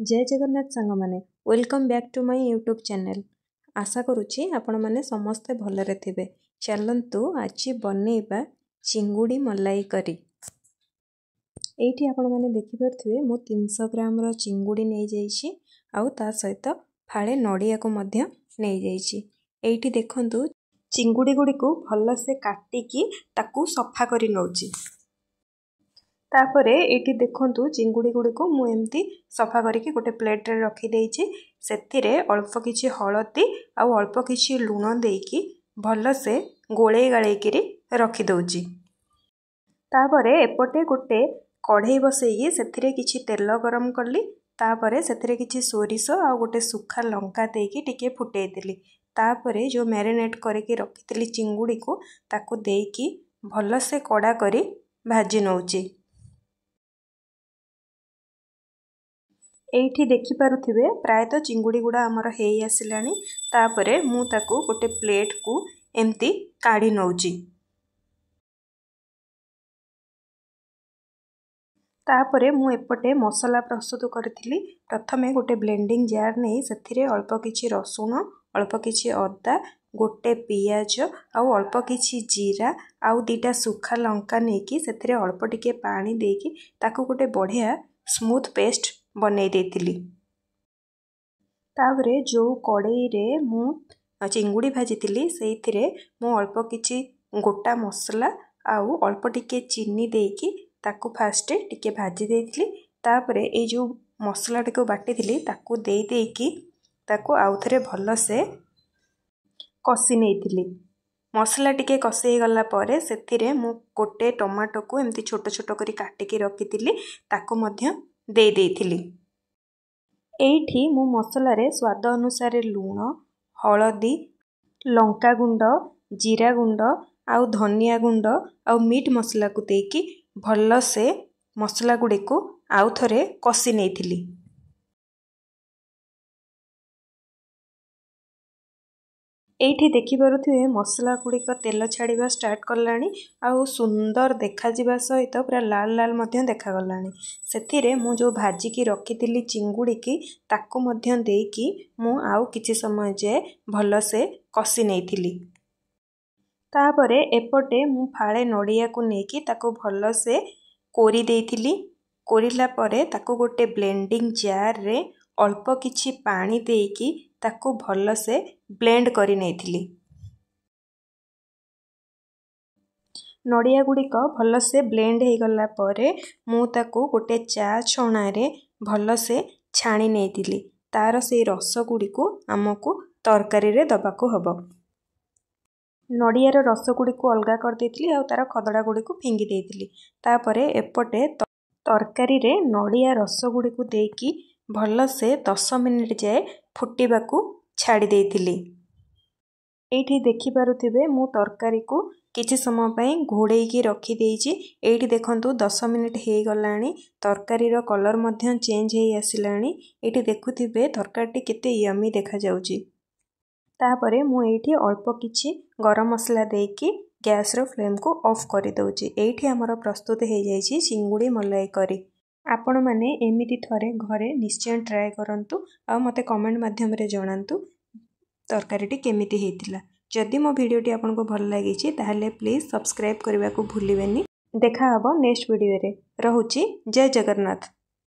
ଜୟ ଜଗନ୍ନାଥ ସାଙ୍ଗମାନେ, welcome back to my YouTube channel. ଆଶା କରୁଛି ଆପଣମାନେ ସମସ୍ତେ ଭଲରେ ଥିବେ। ଚାଲନ୍ତୁ ଆଜି ବନେଇବା ଚିଙ୍ଗୁଡ଼ି ମଲାଇ କରି। ଏଇଠି ଆପଣମାନେ ଦେଖିପାରୁଥିବେ, ମୁଁ 300 ଗ୍ରାମର ଚିଙ୍ଗୁଡ଼ି ନେଇଯାଇଛି ଆଉ ତା ସହିତ ଫାଳେ ନଡ଼ିଆକୁ ମଧ୍ୟ ନେଇଯାଇଛି। ଏଇଠି ଦେଖନ୍ତୁ, ଚିଙ୍ଗୁଡ଼ି ଗୁଡ଼ିକୁ ଭଲସେ କାଟିକି ତାକୁ ସଫା କରି ନେଉଛି। ତାପରେ ଏଇଠି ଦେଖନ୍ତୁ, ଚିଙ୍ଗୁଡ଼ି ଗୁଡ଼ିକୁ ମୁଁ ଏମିତି ସଫା କରିକି ଗୋଟେ ପ୍ଲେଟ୍ରେ ରଖିଦେଇଛି। ସେଥିରେ ଅଳ୍ପ କିଛି ହଳଦୀ ଆଉ ଅଳ୍ପ କିଛି ଲୁଣ ଦେଇକି ଭଲସେ ଗୋଳେଇ ଗାଳେଇକିରି ରଖିଦେଉଛି। ତାପରେ ଏପଟେ ଗୋଟେ କଢ଼େଇ ବସେଇକି ସେଥିରେ କିଛି ତେଲ ଗରମ କଲି। ତାପରେ ସେଥିରେ କିଛି ସୋରିଷ ଆଉ ଗୋଟେ ଶୁଖା ଲଙ୍କା ଦେଇକି ଟିକେ ଫୁଟେଇଦେଲି। ତାପରେ ଯେଉଁ ମ୍ୟାରିନେଟ୍ କରିକି ରଖିଥିଲି ଚିଙ୍ଗୁଡ଼ିକୁ, ତାକୁ ଦେଇକି ଭଲସେ କଡ଼ା କରି ଭାଜି ନେଉଛି। ଏଇଠି ଦେଖିପାରୁଥିବେ, ପ୍ରାୟତଃ ଚିଙ୍ଗୁଡ଼ି ଗୁଡ଼ା ଆମର ହେଇ ଆସିଲାଣି। ତାପରେ ମୁଁ ତାକୁ ଗୋଟେ ପ୍ଲେଟ୍କୁ ଏମିତି କାଢ଼ି ନେଉଛି। ତାପରେ ମୁଁ ଏପଟେ ମସଲା ପ୍ରସ୍ତୁତ କରିଥିଲି। ପ୍ରଥମେ ଗୋଟେ ବ୍ଲେଣ୍ଡିଂ ଜାର୍ ନେଇ ସେଥିରେ ଅଳ୍ପ କିଛି ରସୁଣ, ଅଳ୍ପ କିଛି ଅଦା, ଗୋଟେ ପିଆଜ ଆଉ ଅଳ୍ପ କିଛି ଜିରା ଆଉ 2ଟା ଶୁଖା ଲଙ୍କା ନେଇକି ସେଥିରେ ଅଳ୍ପ ଟିକେ ପାଣି ଦେଇକି ତାକୁ ଗୋଟେ ବଢ଼ିଆ ସ୍ମୁଥ୍ ପେଷ୍ଟ ବନେଇ ଦେଇଥିଲି। ତାପରେ ଯେଉଁ କଡ଼େଇରେ ମୁଁ ଚିଙ୍ଗୁଡ଼ି ଭାଜିଥିଲି, ସେଇଥିରେ ମୁଁ ଅଳ୍ପ କିଛି ଗୋଟା ମସଲା ଆଉ ଅଳ୍ପ ଟିକେ ଚିନି ଦେଇକି ତାକୁ ଫାଷ୍ଟ ଟିକେ ଭାଜି ଦେଇଥିଲି। ତାପରେ ଏଇ ଯେଉଁ ମସଲାଟିକୁ ବାଟିଥିଲି, ତାକୁ ଦେଇ ଦେଇକି ତାକୁ ଆଉଥରେ ଭଲସେ କଷି ନେଇଥିଲି। ମସଲା ଟିକେ କଷି ହେଇଗଲା ପରେ ସେଥିରେ ମୁଁ ଗୋଟେ ଟମାଟୋକୁ ଏମିତି ଛୋଟ ଛୋଟ କରି କାଟିକି ରଖିଥିଲି, ତାକୁ ମଧ୍ୟ ଦେଇ ଦେଇଥିଲି। ଏଇଠି ମୁଁ ମସଲାରେ ସ୍ୱାଦ ଅନୁସାରେ ଲୁଣ, ହଳଦୀ, ଲଙ୍କା ଗୁଣ୍ଡ, ଜିରା ଗୁଣ୍ଡ ଆଉ ଧନିଆ ଗୁଣ୍ଡ ଆଉ ମିଟ୍ ମସଲାକୁ ଦେଇକି ଭଲସେ ମସଲା ଗୁଡ଼ିକୁ ଆଉ ଥରେ କଷି ନେଇଥିଲି। ଏଇଠି ଦେଖିପାରୁଥିବେ, ମସଲା ଗୁଡ଼ିକ ତେଲ ଛାଡ଼ିବା ଷ୍ଟାର୍ଟ କଲାଣି ଆଉ ସୁନ୍ଦର ଦେଖାଯିବା ସହିତ ପୁରା ଲାଲ ଲାଲ ମଧ୍ୟ ଦେଖାଗଲାଣି। ସେଥିରେ ମୁଁ ଯେଉଁ ଭାଜିକି ରଖିଥିଲି ଚିଙ୍ଗୁଡ଼ିକି, ତାକୁ ମଧ୍ୟ ଦେଇକି ମୁଁ ଆଉ କିଛି ସମୟ ଯାଏ ଭଲସେ କଷି ନେଇଥିଲି। ତାପରେ ଏପଟେ ମୁଁ ଫାଳେ ନଡ଼ିଆକୁ ନେଇକି ତାକୁ ଭଲସେ କୋରି ଦେଇଥିଲି। କୋରିଲା ପରେ ତାକୁ ଗୋଟେ ବ୍ଲେଣ୍ଡିଂ ଜାର୍ରେ ଅଳ୍ପ କିଛି ପାଣି ଦେଇକି ତାକୁ ଭଲସେ ବ୍ଲେଣ୍ଡ କରି ନେଇଥିଲି। ନଡ଼ିଆ ଗୁଡ଼ିକ ଭଲସେ ବ୍ଲେଣ୍ଡ ହେଇଗଲା ପରେ ମୁଁ ତାକୁ ଗୋଟେ ଚା ଛଣାରେ ଭଲସେ ଛାଣି ନେଇଥିଲି। ତା'ର ସେଇ ରସ ଗୁଡ଼ିକୁ ଆମକୁ ତରକାରୀରେ ଦେବାକୁ ହେବ। ନଡ଼ିଆର ରସ ଗୁଡ଼ିକୁ ଅଲଗା କରିଦେଇଥିଲି ଆଉ ତା'ର ଖଦଡ଼ା ଗୁଡ଼ିକୁ ଫିଙ୍ଗି ଦେଇଥିଲି। ତାପରେ ଏପଟେ ତରକାରୀରେ ନଡ଼ିଆ ରସ ଗୁଡ଼ିକୁ ଦେଇକି ଭଲସେ 10 ମିନିଟ୍ ଯାଏ ଫୁଟିବାକୁ ଛାଡ଼ି ଦେଇଥିଲି। ଏଇଠି ଦେଖିପାରୁଥିବେ, ମୁଁ ତରକାରୀକୁ କିଛି ସମୟ ପାଇଁ ଘୋଡ଼େଇକି ରଖିଦେଇଛି। ଏଇଠି ଦେଖନ୍ତୁ, 10 ମିନିଟ୍ ହେଇଗଲାଣି, ତରକାରୀର କଲର୍ ମଧ୍ୟ ଚେଞ୍ଜ ହେଇ ଆସିଲାଣି। ଏଇଠି ଦେଖୁଥିବେ, ତରକାରୀଟି କେତେ ୟମି ଦେଖାଯାଉଛି। ତାପରେ ମୁଁ ଏଇଠି ଅଳ୍ପ କିଛି ଗରମ ମସଲା ଦେଇକି ଗ୍ୟାସ୍ର ଫ୍ଲେମ୍କୁ ଅଫ୍ କରିଦେଉଛି। ଏଇଠି ଆମର ପ୍ରସ୍ତୁତ ହେଇଯାଇଛି ଚିଙ୍ଗୁଡ଼ି ମଲାଇ କରି। ଆପଣମାନେ ଏମିତି ଥରେ ଘରେ ନିଶ୍ଚୟ ଟ୍ରାଏ କରନ୍ତୁ ଆଉ ମୋତେ କମେଣ୍ଟ ମାଧ୍ୟମରେ ଜଣାନ୍ତୁ ତରକାରୀଟି କେମିତି ହେଇଥିଲା। ଯଦି ମୋ ଭିଡ଼ିଓଟି ଆପଣଙ୍କୁ ଭଲ ଲାଗିଛି, ତାହେଲେ ପ୍ଲିଜ୍ ସବସ୍କ୍ରାଇବ୍ କରିବାକୁ ଭୁଲିବେନି। ଦେଖା ହେବ ନେକ୍ସଟ ଭିଡ଼ିଓରେ। ରହୁଛି, ଜୟ ଜଗନ୍ନାଥ।